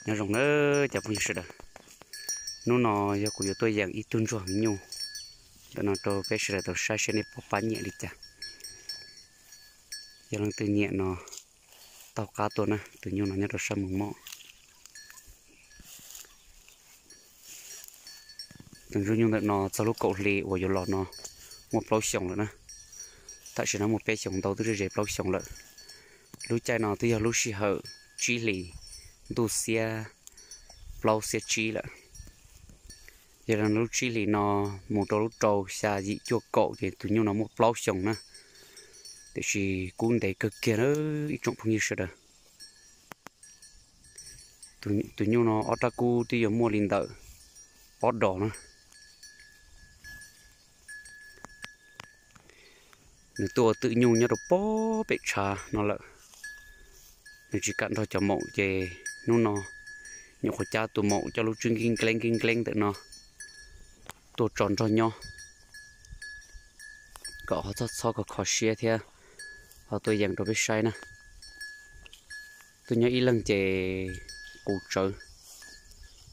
Nyob zoo na cov phooj ywg sawv daws, hnub no yog kuv yuav tuaj yeem ib tug ntsuag heev nyuj ntawm no rau peb sawv daws tau saib seb nej puas pab nyiam li cas. Yog leej twg nyiam no taug qab tuaj na, tus nyuj no nyob rau sab Moos Mom. Tus ntsuag nyuj ntawm no txog lub kaum hli uas yuav los no muaj plaub xyoos lawm na. Tam sim no muaj peb xyoos ntau twb ze plaub xyoos lawm. Lub caij no twb yog lub sij hawm tsib hlis ntuj xiab plaub xiab tsib lawm. Yog li no lub tsib hlis no mus rau lub rau xya yim cuaj kaum ces tus nyuj no muaj plaub xyoos na. Tiam sis kub ntev kawg kiag na ib tsoom phooj ywg sawv daws. Tus nyuj no ob rab kub twb yuav muaj li ntawm ob dos na. Nws tuaj ua twm nyuj nyob rau pob pem tshav no lawm. Nws tsis kam nrog cov maum ces hnub no nyuam qhuav cab tus maum coj lub tswb nkeeb nkeeb nkeeb nkeeb ntawm no tuaj tso nrog nyob kom ho txhob txhob kho kho siab thiab ho tuaj yeem rau peb saib na. Tuaj nyob ib leeg ces qus tsawv,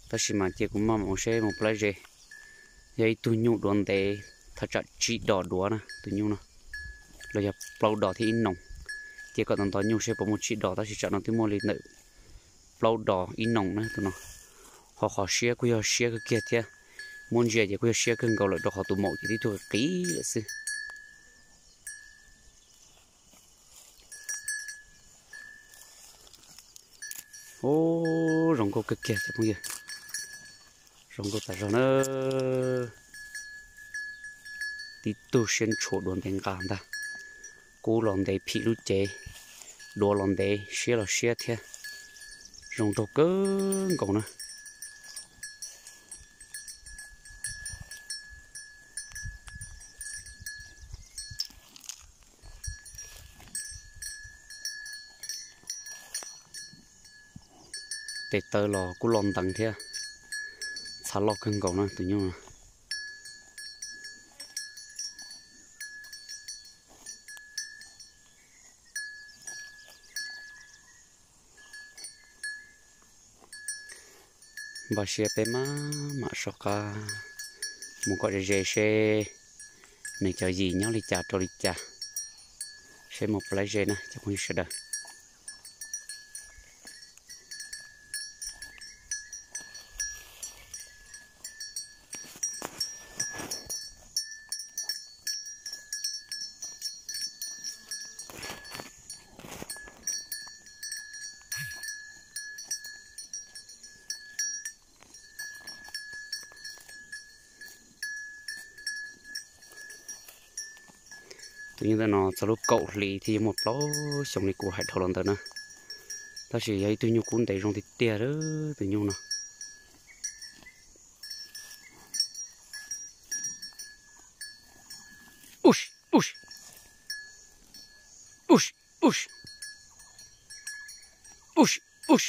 tab sis mas cia kuv maj mam mus seb mus plab ze. Yog ib tug nyuj duav ntev, thaj tsam tsib dos duav na tus nyuj no, los yog plaub dos thiab ib noos. Cia kom ntov ntov nyuj seb puas muaj tsib dos, tab sis tsam no twb muaj li ntawm plaub dos ib noos na tus no. Ho qhov siab kuj yog siab kawg kiag thiab, muab ntsia ces kuj yog siab kawg nkaus lawm rau qhov tus maum ces tib tug qis lawm xwb. Ub, zoo nkauj kawg kiag cov phooj ywg, zoo nkauj tas zog na. Tib tug siab ntshua duav ntev nqa ntag, kub los ntev phim lub cev, duav los ntev siab los siab thiab, zoo nraug kawg nkaus na. Tes taw los kuj loj nteev thiab, txha loj kawg nkaus na tus nyuj no. Npaj siab peb mam mam soj qab mus kom ze ze seb nws cov yim nyob li cas rau li cas, seb mus plab ze na cov phooj ywg sawv daws. Tus nyuj ntawm no txog lub kaum hli thiab yuav muaj plaub xyoos li kuv hais dhau los ntawd na, tab sis yog ib tug nyuj kub ntev zoo tiag tiag lawm tus nyuj no. Ub, ub, ub, ub, ub, ub, ub, ub, ub.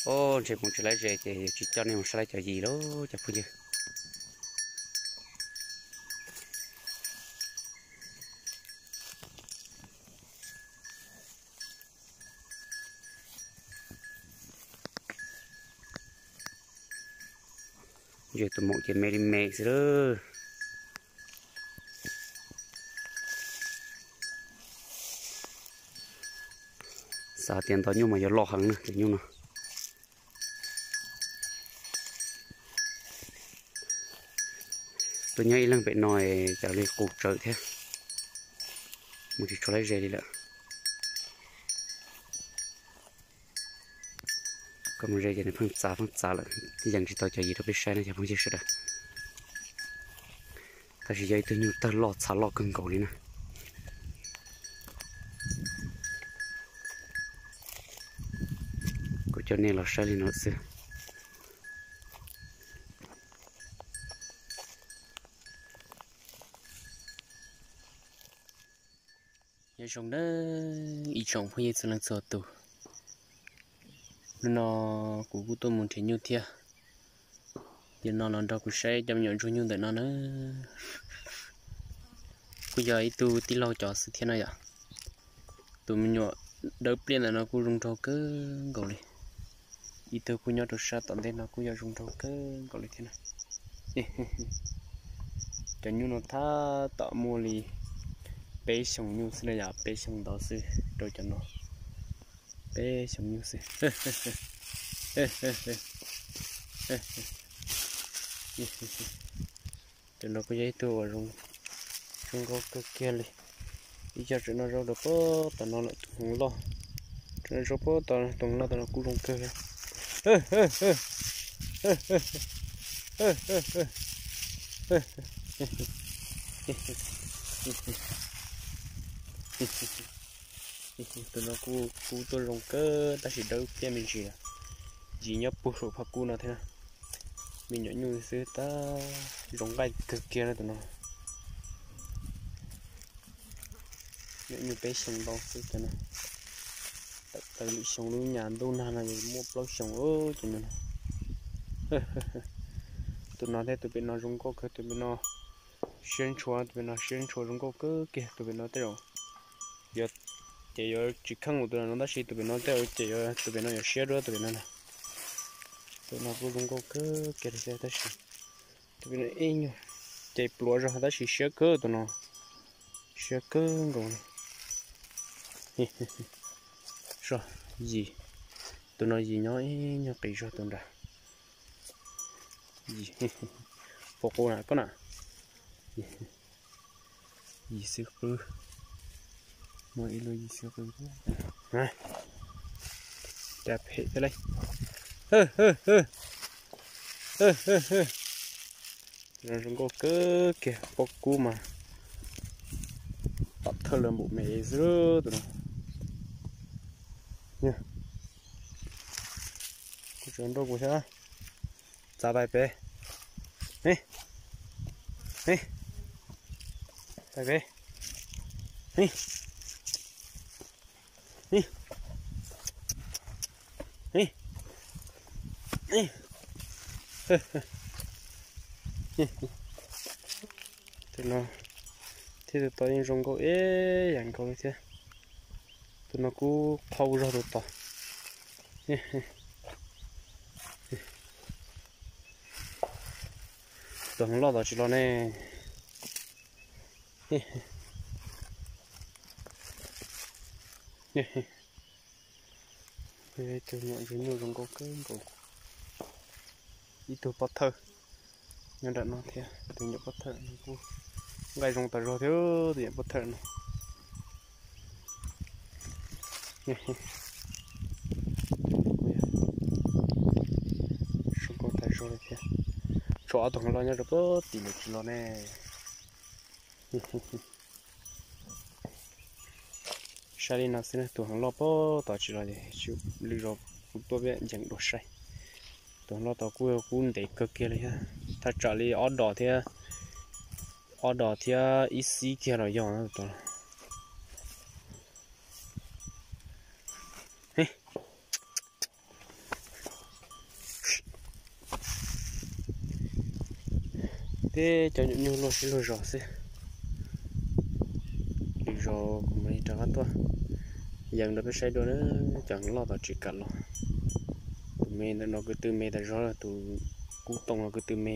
Ub, ntshe mus tsis laib ze ces yuav tsis coj nej mus saib cov yim lauj cov phooj ywg. Ntsia tus maum ces me li me xwb lawm. Xav tias ntov nyuj mas yuav loj heev na tus nyuj no. Tuaj nyob ib leeg pem no cas li qus tsawv thiab, mus tsis tshua laib ze li lawm. Koj mus ze ces nws pheej txav pheej txav lawm, yees tsis tau cov yim rau peb saib na cov phooj ywg sawv daws. Tab sis yog ib tug nyuj tawg loj txha loj kawg nkaus li na. Kuv coj nej los saib li no xwb. Zoo nawb ib tsoom phooj ywg txhua leej txhua tus, hnub no kuv kuj tuaj mus nrhiav nyuj thiab. Yog no los nrog kuv saib cov me nyuam ntsuag nyuj ntawm no na. Kuj yog ib tug tij laug cov xwb thiab no yom. Tus me nyuam dawb pliaj ntawm no kuj zoo nraug kawg nkaus li. Ib tug kuj nyob rau sab tom ntej no kuj yog zoo nraug kawg nkaus li thiab na. Cov nyuj no tab tom muaj li peb xyoos nyuj xwb na yom, peb xyoos ntau xwb rau cov no. Peb xyoos nyuj xwb. Cov no kuj yog ib tug uas zoo nkauj kawg kiag li. Ib co tseem noj zaub rau puag tom no lawm, tus hneev loj. Tseem noj zaub puag tom, tus hneev loj tom no kuj zoo kawg. Tus no kuj kub tuaj zoo kawg tab sis dawb pliaj me ntsis lawm. Yim nyob puag saum phaj kub no thiab. Me nyuam nyuj xwb tab zoo nqaij kawg kiag na tus no. Nyuam nyuj peb xyoos ntau xwb cov no. Tawm plaws lwm xyoo lub nyam ntuj nag no yuav muaj plaub xyoos cov no. Tus no thiab tus pem no zoo nkauj kawg, tus pem no siab ntshua, tus pem no siab ntshua zoo nkauj kawg kiag, tus pem no tej zaum yuav, ces yuav tsis kheej tus no tab sis tus pem no tej zaum ces tus pem no yuav siab dua tus pem no na. Tus no kuj zoo nkauj kawg kiag li thiab tab sis tus pem no ib nyuag ces pluav zog tab sis siab kawg tus no, siab kawg nkaus li. Yim, tus no yim nyob ib nyuag qis zog tus nrad. Yim, puas qus na koj na? Yim xwb qwb, muaj ib lub yim xwb qwb. Cas phem thiab lauj. Zoo nkauj kawg kiag, pob kub mas pom thawj lawm npaum me xwb tus no. Kuv tseem nrauj kuv thiab. Txav pais pem. Pais pem. Tus no thiab tus tod yeej zoo nkauj ib yam nkaus li thiab. Tus no kuj qhau zog tus tod. Tus hneev loj tod tsis los ne. Tus nyuam zoo nkauj kawg nkaus. Ib tug pob thawj nyob nram no thiab, tus nyuam pob thawj no kuj nqaij zoo tas zog thiab, tus nyuam pob thawj no. Zoo nkauj tas zog li thiab. Tshuav ob tug hneev loj nyob rau puag tim lawm tsis los ne. Saib li no xwb, tus hneev loj puag tod tsis los ces lwm zaus kuv tuaj peb ncees dua saib. Tus hneev loj tod kuj, kuj ntev kawg kiag li thiab, thaj tsam li ob dos thiab, ob dos thiab ib xib kiag los yog tod. Peb cov nyuam nyuj luaj siab luag zog xwb. Lwm zaus kuv mam li rov qab tuaj yees rau peb saib dua na. Cov loj tom tsis kam los. Tus me ntawm no kwv tw me tas zog, tus kub toom no kwv tw me,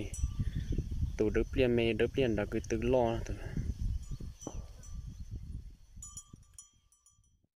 tus dawb pliaj me, dawb pliaj nrad kwv tw loj tus no.